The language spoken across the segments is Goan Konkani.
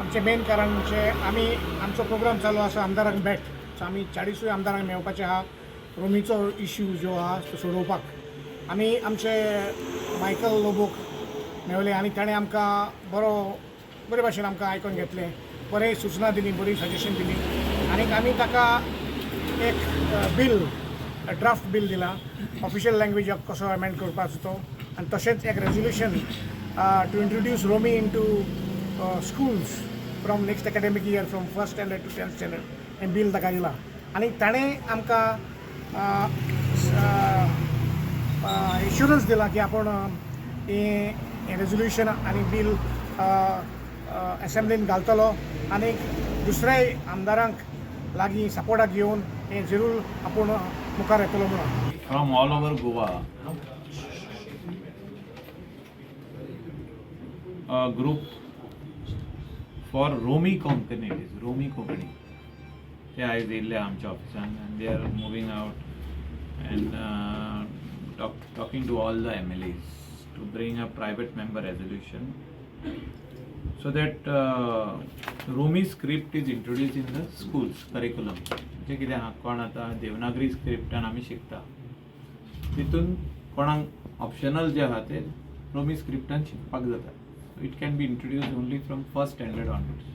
आमचें मेन कारण म्हणजे आमी आमचो प्रोग्राम चालू आसा आमदारांक भेट. सो आमी 40 आमदारांक मेळपाचे आहा, रोमीचो इश्यू जो आहा तो सोडोवपाक. आमी आमचे मायकल लोबोक मेवले आनी ताणें आमकां बरो बरे भाशेन आमकां आयकोन घेतलें, बरें सुचना दिली, बरी सजेशन दिली आनीक आमी ताका एक बील, ड्राफ्ट बील दिला, ऑफिशियल लँग्वेज कसो अमेंड करपाचो तो, आनी तशेंच एक resolution to introduce Romi into schools from next academic year, from first standard to 10th standard, हें बील ताका दिलां. आनी ताणें आमकां एश्युरन्स दिला की आपूण हें रेजोल्युशन आनी बील एसेंब्लीन घालतलो आनी दुसऱ्याय आमदारांक लागीं सपोर्टाक घेवन हें जरूर आपूण मुखार येतलो म्हणून. From all over Goa, a group for Romi communities, Romi Konkani, ते आयज येयल्ले आमच्या ऑफिसान and they are moving out and talking to all the MLAs to bring a private member resolution so that Romi script is introduced in the schools curriculum. म्हणजे कितें आहा, कोण आतां देवनागरी स्क्रिप्टान आमी शिकता, तितून कोणाक ऑप्शनल जे आहा ते रोमी स्क्रिप्टान शिकपाक जाता. It can be introduce only from first standard onwards,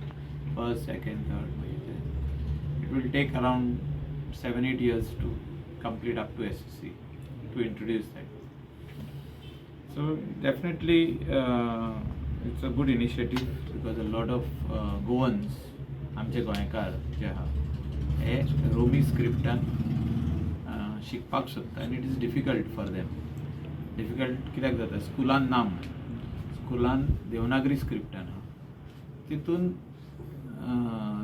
first, second, third. मागीर ते it will take around 7-8 years to complete up to SSC to introduce that. So definitely it's a good initiative because a lot of Goans, आमचे गोंयकार जे आहा, हे रोमी स्क्रिप्टान शिकपाक सोदता आनी it is difficult for them. Difficult कित्याक जाता, स्कुलान ना म्हणून. स्कुलान देवनागरी स्क्रिप्टान आहा, तितून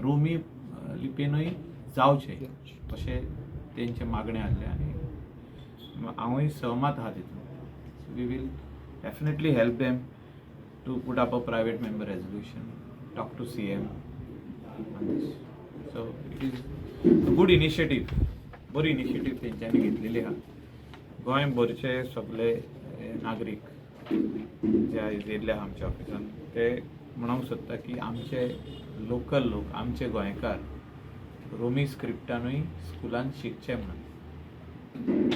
रोमी लिपयेनूय जावचें अशें तेंचें मागणें आहलें आनी हांवूय सहमत आहा तितून. So we will definitely help them to put up a private member resolution, talk to CM on this. So it is a good initiative, बरी इनिशिएटीव तेंच्यांनी घेतलेली आहा. गोंय भरचे सगळे नागरीक जे आयज येयल्ले आहा आमच्या ऑफिसान, ते म्हणूंक सोदता की आमचे लोकल लोक, आमचे गोंयकार रोमी स्क्रिप्टानूय स्कुलान शिकचे म्हणून,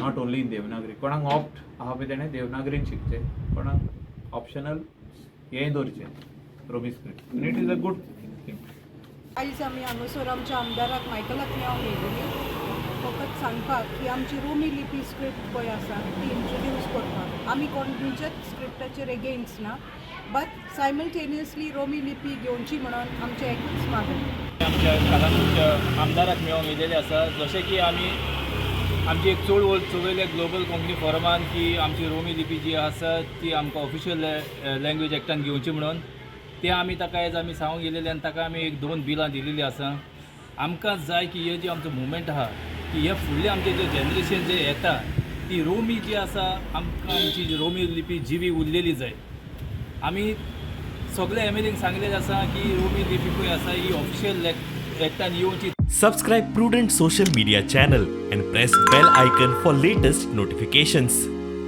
not only in Devanagari. कोणाक ऑप्ट आहा पळय तेणें देवनागरीन शिकचें, कोणाक ऑप्शनल हें दवरचें रोमी script. It is a good thing. आयज आमी हांगासर आमच्या आमदाराक मायकलाक मेळोंक येयलेली, फकत सांगपाक की आमची रोमी लिपी स्क्रिप्ट पळय आसा ती इंट्रोड्यूस करपाक. आमी कोण खंयच्याच स्क्रिप्टाचेर एगेन्स्ट ना, बट सायमल्टेनियसली रोमी लिपी घेवची म्हणून आमचें एकूच मागणें. आमच्या कळंगूटच्या आमदाराक मेळोंक येयलेले आसा. जशें की आमी आमची एक चळवळ चलयल्या ग्लोबल कोंकणी फोरमान की आमची रोमी लिपी जी आसा ती आमकां ऑफिशियल लँग्वेज एक्टान घेवची म्हणून, ते आमी ताका आयज आमी सांगूंक गेलेले आनी ताका आमी एक दोन बिलां दिलेली आसा. आमकां जाय की हे जे आमचो मुवमेंट आहा की हे फुडलें आमचें जे जनरेशन जे येता ती रोमी जी आसा, आमकां आमची जी रोमी लिपी जिवी उरलेली जाय. आमी सगळे एम एल एंक सांगलेलें आसा की रोमी लिपी पळय आसा ही ऑफिशियल एक्टान येवची. Subscribe Prudent Social Media channel and press bell icon for latest notifications.